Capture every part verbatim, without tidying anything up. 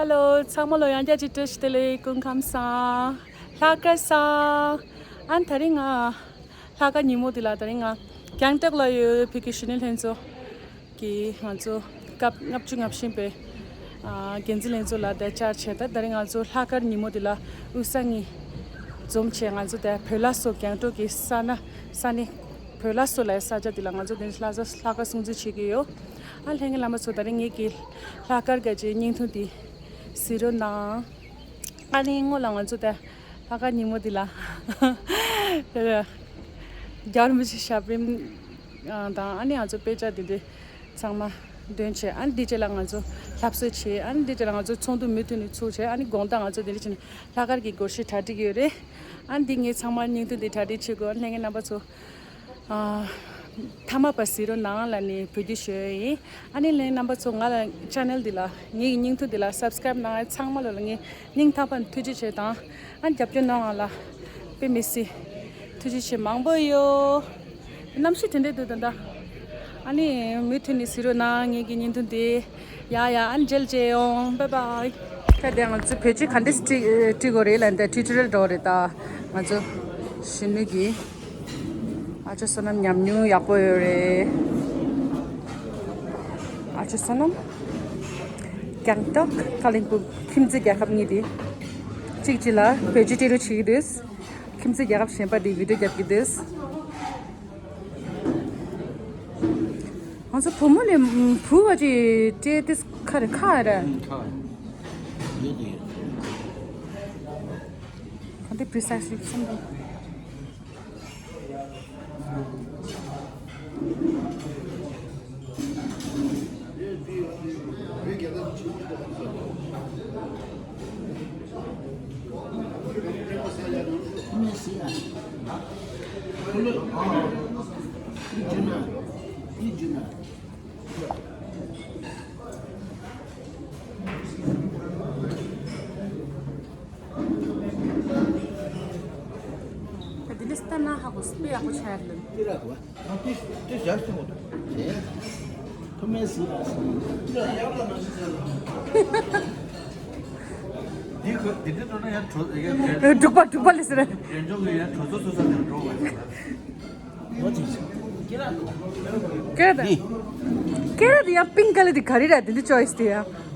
ཧེ་ལོ། ཚང་མ་ལ་ཡང་བསྐྱར་གཅིག་བཀྲ་ཤིས་བདེ་ལེགས། སྐུ་ཁམས་བཟང་། ལྷག་དཀར་བཟང་། ཨ་ནི་དེ་རིང་ང་ལྷག་དཀར་ཉིན་མོ་འདི་ལ་དེ་རིང་ང་གྱང་ཏོག་ལ་ཡོད་བོད་ཀྱི་གཞོན་ནུ་ལྷན་ཚོགས་ཀྱི་ང་ཚོ་སྐབས་ལྔ་བཅུ་ང་བཞི་པའི་ཨ་འགན་འཛིན་ལྷན་ཚོགས་ལ་དེ་བཅར་བྱས། ད་དེ་རིང་ང་ཚོ་ལྷག་དཀར་ཉིན་མོ་འདི་ལ་དབུས་གཙང་གཉིས་འཛོམས་བྱས། ང་ཚོ་དེ་བོད་ལ་སོགས་གྱང་ཏོག་གི་ས་ན་ས་ནི་བོད་ལ་སོགས་ལ་ས་ཆ་འདི་ལ་ང་ཚོ་དེ་ལྷག་ལྷག་དཀར་སྲུང་བརྩི་བྱེད་ཀྱི་ཡོད། ཨ་ལྷན་རྒྱས་རྣམ་པ་ཚོ། དེ་རིང་ངེད་ཀྱི་ལྷག་དཀར་གྱི་བརྙན་ཐུང་འདི་གཟིགས་རོགས་གནང་། ཨ་ནི་སྔོན་ལ་ང་ཚོ་དེ་ལྷག་དཀར་ཉིན་མོ་འདི་ལ་རྒྱལ་བ་རིན་པོ་ཆེ་ཞབས་རིམ་དང་། ཨ་ནི་ང་ཚོ་དཔེ་ཆ་འདི་འདྲ་ཚང་མ་འདོན་བྱས། ཨ་ནི་འདི་རྗེས་ལ་ང་ཚོ་ལྷ་གསོལ་བྱས། ཨ་ནི་འདི་རྗེས་ལ་ང་ཚོ་ཚོགས་འདུ་མུ་མཐུད་ནས་ཚུགས་བྱས། ཨ་ནི་དགོང་དག་ང་ཚོ་འདི་འདྲ་བྱས་ནས་ལྷག་དཀར་གྱི་སྒོར་གཞས་གྲ་སྒྲིག་ཡོད་རེད། ཨ་ནི་འདི་ངས་ཚང་མ་བརྙན་ཐུང་འདི་གྲ་སྒྲིག་བྱེད་དགོས། ཨ་ནི་ལྷན་རྒྱས་རྣམ་པ་ཚོ། ཨ། མཐའ་མ་བར་གཟིགས་རོགས་གནང་ལབ་ནས་འབོད་སྐུལ་ཞུ་ཡས་ཡིན། ཨ་ནི་ལྷན་རྒྱས་རྣམ་པ་ཚོ། ང་ལ་ཆེ་ནལ་འདི་ལ། ངའི་བརྙན་ཐུང་འདི་ལ་སབ་སི་ཀ་རེབ་གནང་ཡས་ཚང་མ་ལ་ངས་སྙིང་ཐག་པ་ནས་ཐུགས་རྗེ་ཆེ་དང་། ཨ་ནི་རྒྱབ་སྐྱོར་གནང་བ་ལ་དཔེ་མི་སྲིད་ཐུགས་རྗེ་ཆེ་མང་པོ་ཡོད། གནམ་གཤིས་དེ་འདྲ་འདུག་ད་ལྟ། ཨ་ནི་མུ་མཐུད་ནས་གཟིགས་རོགས་གནང་། ངེད་ཀྱི་བརྙན་ཐུང་འདི། ཡ་ཡ། ཨ་ནི་རྗེས་ལ་མཇལ་ཡོང་། བཱའི་བཱའི། ད་དེ་ང་ཚོ་བོད་ཆས་ག་འདྲས་སེ་ཁྲིད་ཁྲིད་དགོས་རེད་ལབ་ནས་ད་ཊུ་ཊོ་རི་ཡལ་འགྲོ་རེད། ད་ང་ཚོ་གཞོན་ནུ་གི། ཨ་ཅོ་བསོད་ནམས་ཉམས་མྱོང་ཡག་པོ་ཡོད་རེད། ཨ་ཅོ་བསོད་ནམས། གྱང་ཏོག་ཀ་ལིང་སྤུང་ཁྱིམ་མཚེས་རྒྱལ་ཁབ་གཉིས་དེ། གཅིག་གཅིག་ལ་བོད་ཆས་སྤྲད་རོགས་བྱེད་ཀྱི་འདུག་ཁྱིམ་མཚེས་རྒྱལ་ཁབ་གཞན་པ་དེ་བི་ཌི་ཡོ་རྒྱབ་ཀྱི་འདུག་ང་ཚོ་བུ་མོ་ནས་བུ་བ་ཅིག་སྤྲད་དེ་ཁ་རེ་ཁ་རེ། ཁ་ཡོད་དེ་ཡོད། ག་འདི་པི་རི་སའི་སི་ལི་བསམ་གྱི། འདི་ནི་སྟན་ན་ཧ་གོ་སྤེ་ཡག་པོ་ཆགས་ལ། ཏི་ར་གོ། ཨ་ཏི་ཏི་ཞག་སོང་གོ། ཏེ། ཐོ་མེ་སི་ར་སི། འདི་ཁོ་འདི་འདྲ་འགྲོ་ན་ཡང་གྲོ་ཡང་འགྲོ། འབྲུག་པ་འབྲུག་པ་ལས་ཟེར། རྒན་ཆུང་གི་ཡང་གྲོ་ཚོ་ཚོ་ས་དེར་འགྲོ་དགོས་ཟེར། ཀེ་ར་དེ། ཀེ་ར་དེ་ཡང་པིང་ཀ་ལི་དེ་ག་རེ་ར་དེ་འདི་ཅོ་ཡིས་དེ་ཡང་།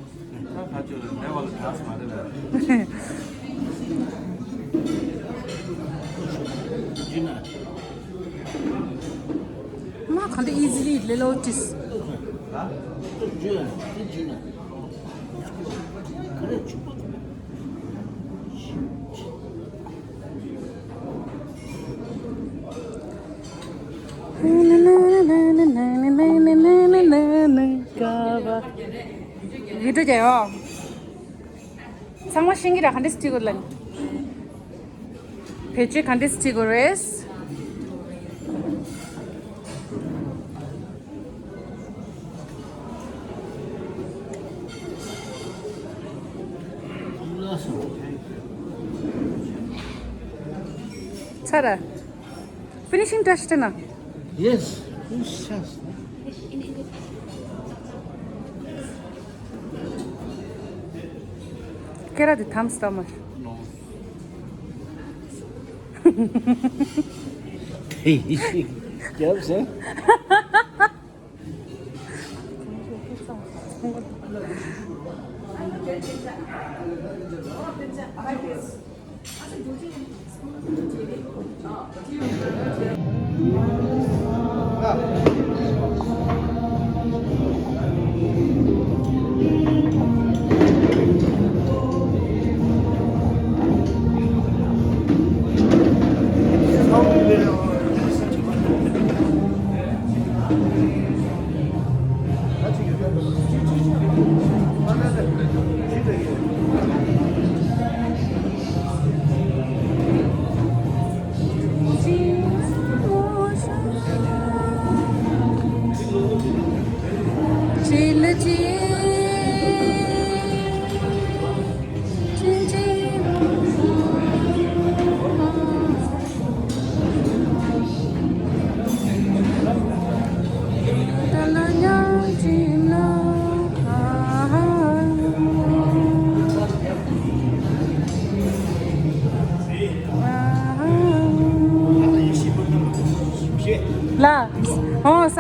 མ་གང་དེ་ཨི་ཛི་ལི་ལེ་ལོ་ཏིས། ཡིད་དྲོ་རྒྱལ་ཡོ། ཚང་མ་ཤེས་ཀྱི་ར། ག་འདྲས་སེ་ཁྲིད་དགོས་ལབ་ནི། བེད་སྤྱོད་ག་འདྲས་སེ་ཁྲིད་དགོས་རེད། ཚར་ར། ཕི་ནི་ཤིང་ཊ་ཆི་ན། Yes, finish chance. ཀེ་ར་དེ་ཐམས་ཏ་མ། རྒྱབ་ཟེར།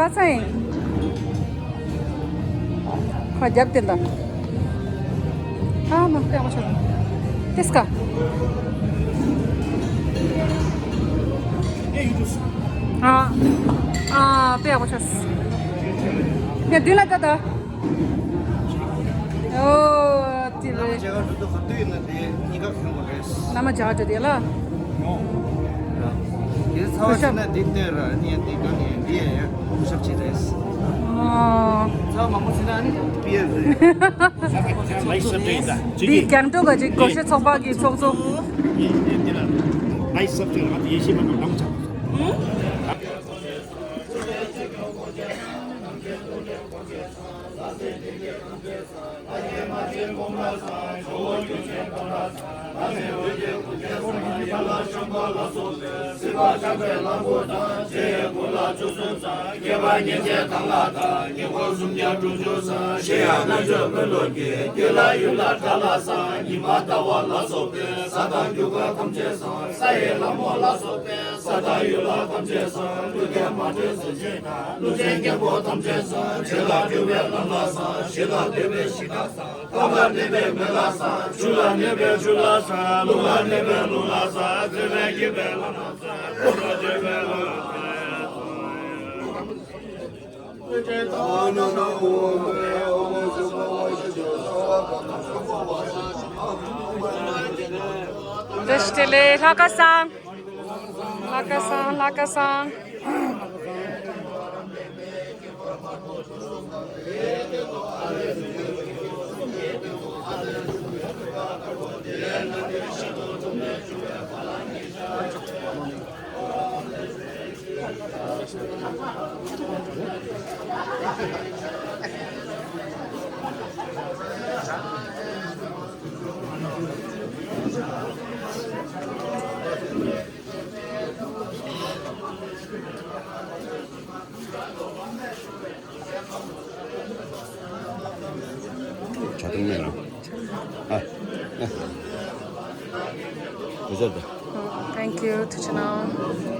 ཨ་ཚ་ཡིན། ཁ་རྒྱབ་བསྟན་དང་། ཨ་མ་ཀ་ཡག་པོ་ཆགས། ཏིས་ཀ། ཨ་ཨ་དཔེ་ཡག་པོ་ཆགས། ངས་མདུན་ལ་ལྟ་ད། ཨོ། ཅི་རེད། མཇལ་ཁ་འགྲོ་དུས་ག་དུས་ཡིན་ན་དེ་གཉིས་ཀ་གོན་དགོས་རེད། བླ་མ་མཇལ་ཁ་འགྲོ་དེ་ལ། དེ་ཚ་བ་ཞིག་ན་འདི་ལྟོས་ར་ནི་འདི་དགའ་ནི་འདི་ཡ་ཡ་སྐུ་ཞབས་ཅི་རེད། ཨོ། ཚ་བ་མང་པོ་ཟིན་ན་ནི་པི་ཡ་རེད། འདི་རྒྱང་སྒྲོག་ག་ཅིག་སྒོར་གཞས་ཚོགས་པ་གི་ཚོགས་གཙོ། འདི་ལ་ལའི་སབ་ཅིག་ལ་ང་ཚོ་ཡེ་ཤེས་མ་ནང་ལམ་ཆགས། བཀྲ་ཤིས་བདེ་ལེགས། ལྷ་ཁ་སང་། ལྷ་ཁ་སང་། ལྷ་ཁ་སང་། ཆ་ཐུང་མེད་རང་། ཨ། ཨ། བུ་ཟེར་ཏེ། Thank you. ཐུགས་རྗེ་གནང་།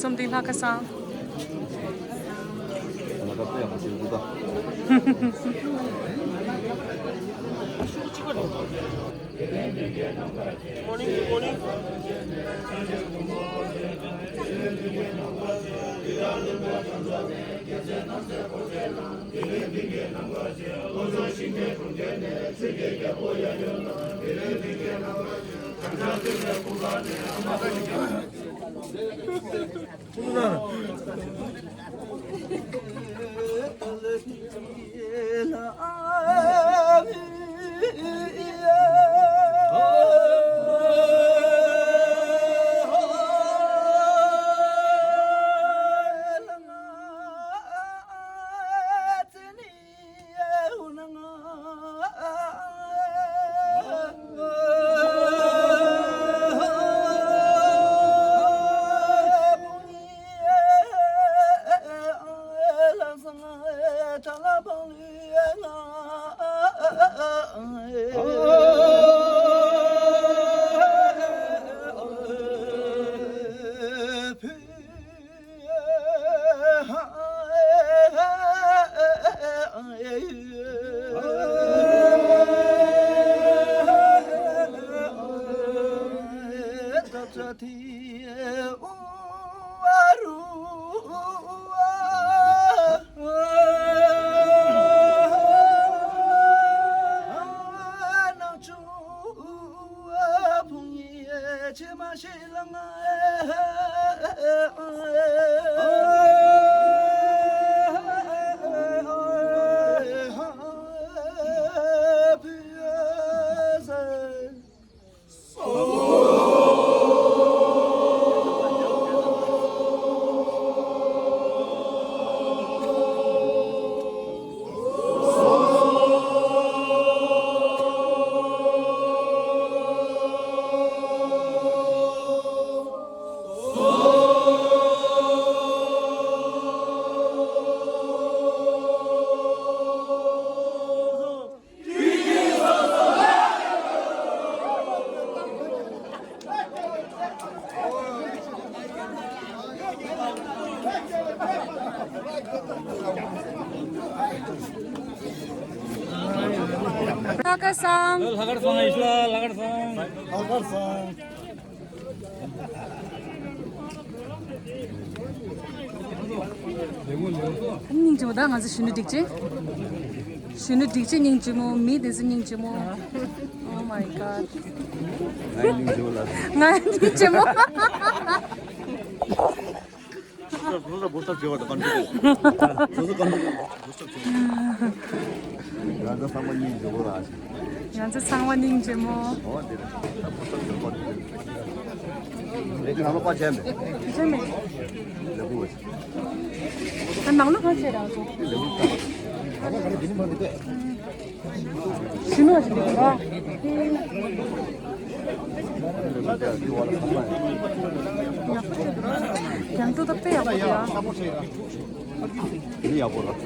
སུམ་ཏིང་ལྷ་ཁ་སང་། ལྷག་དཀར་བཟང་། ལྷག་དཀར་བཟང་། ཨི་ཤ་ལ་ལྷག་དཀར་བཟང་། ལྷག་དཀར་བཟང་། སྙིང་རྗེ་མོ། ད་ང་ཚོ་གཞོན་ནུ་སྒྲིག་ཆས། གཞོན་ནུ་སྒྲིག་ཆས་སྙིང་རྗེ་མོ། མི་དེ་ཚོ་སྙིང་རྗེ་མོ། Oh my god. ང་སྙིང་རྗེ་མོ་ལ། ང་སྙིང་རྗེ་མོ། བཟོ་ས་བཟོ་ས་བཟོ་ས་བྱེད་པ་དང་གང་འདྲ། བཟོ་ས་གང་འདྲ་བཟོ་ས་བྱེད་པ། ང་ཚོ་ཚང་མ་སྙིང་རྗེ་མོ་ར། ང་ཚོ་ཚང་མ་སྙིང་རྗེ་མོ། ཨོ་དེ་རེད། ད་བཟོ་ས་བྱེད་པ་དེ་རེད། ལས་ཀྱི་ནང་ལ་པར་བྱས་མེད། བྱས་མེད། ལས་ཁུངས་ལ། ད་ནང་ལ་གང་བྱས་ར་ཚོ། ལས་ཁུངས་ལྟ་བ། གཞོན་ནུ་ཞིག་འདུག་ག་རྒྱང་ཐོག་ད་དཔེ་ཡག་པོ་འདུག་ཡ། དེ་ནི་ཡག་པོ་རེད། ད་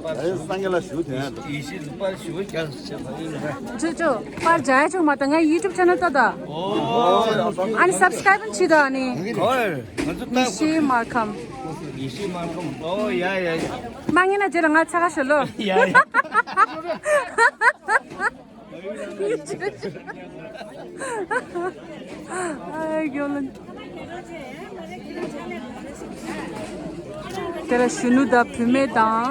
ད་སངས་རྒྱས་ལ་ཞུ་དེ་ཡང་། ཅོ་ཅོ། པར་རྒྱག་ཡ་ཆོག་མ་ད། ང་ཡུ་ཊུབ་ཆེ་ནལ་ལྟ་ད། ཨོ། ཨ་ནི་སབ་སི་ཀ་རེབ་བྱེད་ད། ཨ་ནི། ཨོ། ང་ཚོ་ཡེ་ཤེས་སྨར་ཁམས། ཡེ་ཤེས་སྨར་ཁམས། ཨོ་ཡ་ཡ་ཡ། མ་ངེས་ན་རྗེས་ལ་ང་ཚ་ག་ཤོད་ལོ། ཡ་ཡ། ཨ་ཡ་གྱོ་ལན། དེ་ལ་གཞོན་ནུ་དང་བུད་མེད་དང་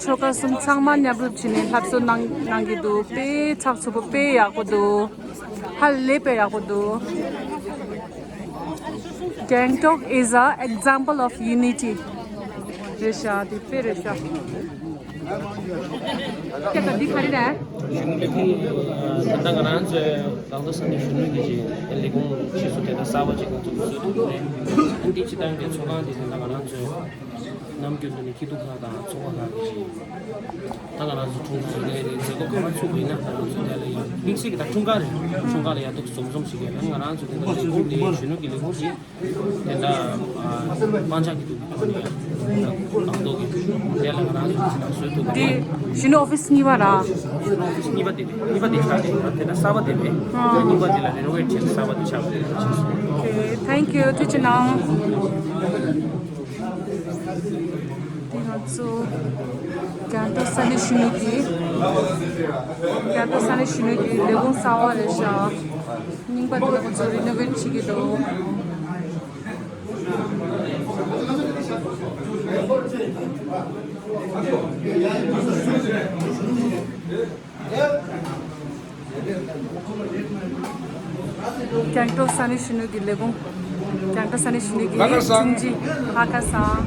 ཆོལ་ཁ་གསུམ་ཚང་མ་མཉམ་རུབ་བྱས་ནས་སློབ་གསོ་གནང་གནང་གི་འདུག་དཔེ་ཚགས་ཚུད་པོ། དཔེ་ཡག་པོ་འདུག་ཧ་ལས་དཔེ་ཡག་པོ་འདུག Gangtok is a example of unity. རེད་ཤག་དེ་དཔེ་རེད་ཤག་སྐད་ཆ་འདི་ག་རེ་རེད། གཞོན་ནུ་ལས་ཁུངས། ད་ལྟ་ང་རང་ཚོའི་གངས་ཏོག་ས་གནས་གཞོན་ནུ་གི་ཅིག་ལས་ཁུངས་ཕྱིས་སུ་དེ་ལྟར་གསར་པ་ཅིག་ང་ཚོ་བཟོས་ཐུབ་པ་རེད། ཨ་ནི་འདི་སྤྱི་བཏང་གི་ཚོགས་ཁང་དེ་ད་ལྟ་ང་རང་ཚོའི་ནམ་རྒྱུན་དུ་ནས་སྐྱིད་སྡུག་ཁག་དང་ཚོགས་པ་ཁག་གི་ཅིག་ད་ང་རང་ཚོ་འཁྲུངས་སྐར་རེ་རེ་མཛད་སྒོ་གང་མང་ཚུགས་པ་ཡིན་ན་ད་ང་ཚོ་དེ་ལ་ཡང་དམིགས་བསལ་གྱི་ད་འཁྲུངས་སྐར་རེད། འཁྲུངས་སྐར་ལ་ཡང་ཏོག་ཙམ་འཛོམས་ཤིག་གི་ང་རང་ཚོ་དེ་ལྟར་ལས་ཁུངས་དེ་གཞོན་ནུ་གི་ལས་ཁུངས་དེ། དེ་འདྲ་ཨ་དབང་ཆ་གི་འདུག་གི་ཐོག་ནས་ཡང་ད་ནང་ཐོག་གི་དེ་ལ་ང་རང་ཚོ་ཅི་ལ་བཟོས་ཐུབ་པ་དེ་རེད། གཞོན་ནུ་ཨོ་ཕི་སི་གཉིས་པ་ར། གཞོན་ནུ་ཨོ་ཕི་སི་གཉིས་པ་དེ་རེད། གཉིས་པ་དེ་ཆགས་དེ་རེད། དེ་འདྲ་གསར་པ་དེ་རེད། ཨ། གཉིས་པ་དེ་ལ་རི་ནོ་ཝེ་ཊི་བྱས་གསར་པ་དེ་ཆགས་པ་རེད། ཨོ་ཁེ། ཐེང་ཀིའུ། ཐུགས་རྗེ་གནང་། དེ་ང་ཚོ་རྒྱང་ཐོག་ས་གནས་གཞོན་ནུ་གི། རྒྱང་ཐོག་ས་གནས་གཞོན་ནུ་གི་ལས་ཁུངས་གསར་པ་རེད་ཤག་རྙིང་པ་དེ་ཁོ་ཚོ་རི་ནོ་ཝེ་ཊི་བྱེད་ཀྱི་འདུག་རྒྱང་ཐོག་ས་གནས་གཞོན་ནུ་གི་ལས་ཁུངས། རྒྱང་ཐོག་ས་གནས་གཞོན་ནུ་གི་ལྷག་དཀར་བཟང་། དྲུང་ཆེ་ལྷག་དཀར་བཟང་།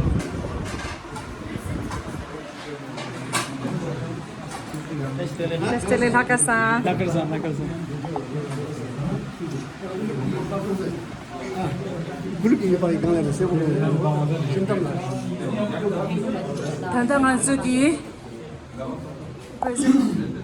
བཀྲ་ཤིས་བདེ་ལེགས། ལྷག་དཀར་བཟང་། ལྷག་དཀར་བཟང་། ལྷག་དཀར་བཟང་། ཨ། ཀུ་ལུ་གི་ཡོད་པ་ཡི་སྒང་ལ་རེད་ཟེར་བ་རེད། ཤིན་ཏམ་ལ། ད་ལྟ་ང་ཚོ་གི་པྲེ་སེན་ཊི།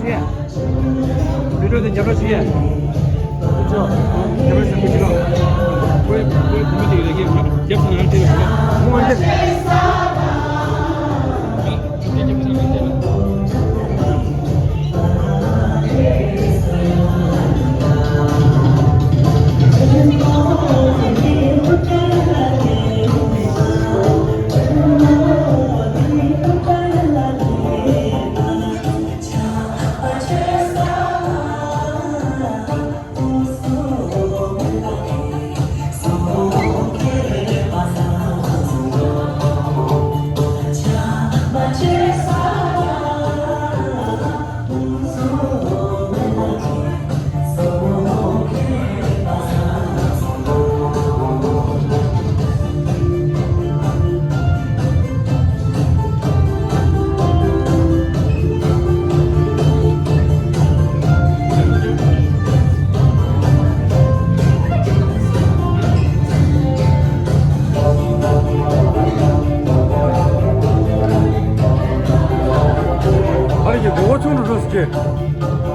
བྱས། ལུས་སྒྲོག་དེ་རྒྱབ་རོགས་བྱས། ཅོ། རྒྱབ་རོགས་བྱས་ཁུ་ཅི་ལོ། ཁོའི་ཁོའི་བུ་མོ་དེ་ཡོད་ལ་ཀྱེ་རྒྱབ་ས་ནང་དེ་ཡོད་ལ། ཁོ་འོན་ཏེ། ཨ་རི་གི་མགོ་སྐོར་ཆུང་དུ་འགྲོ་སྲིད་ཀྱི།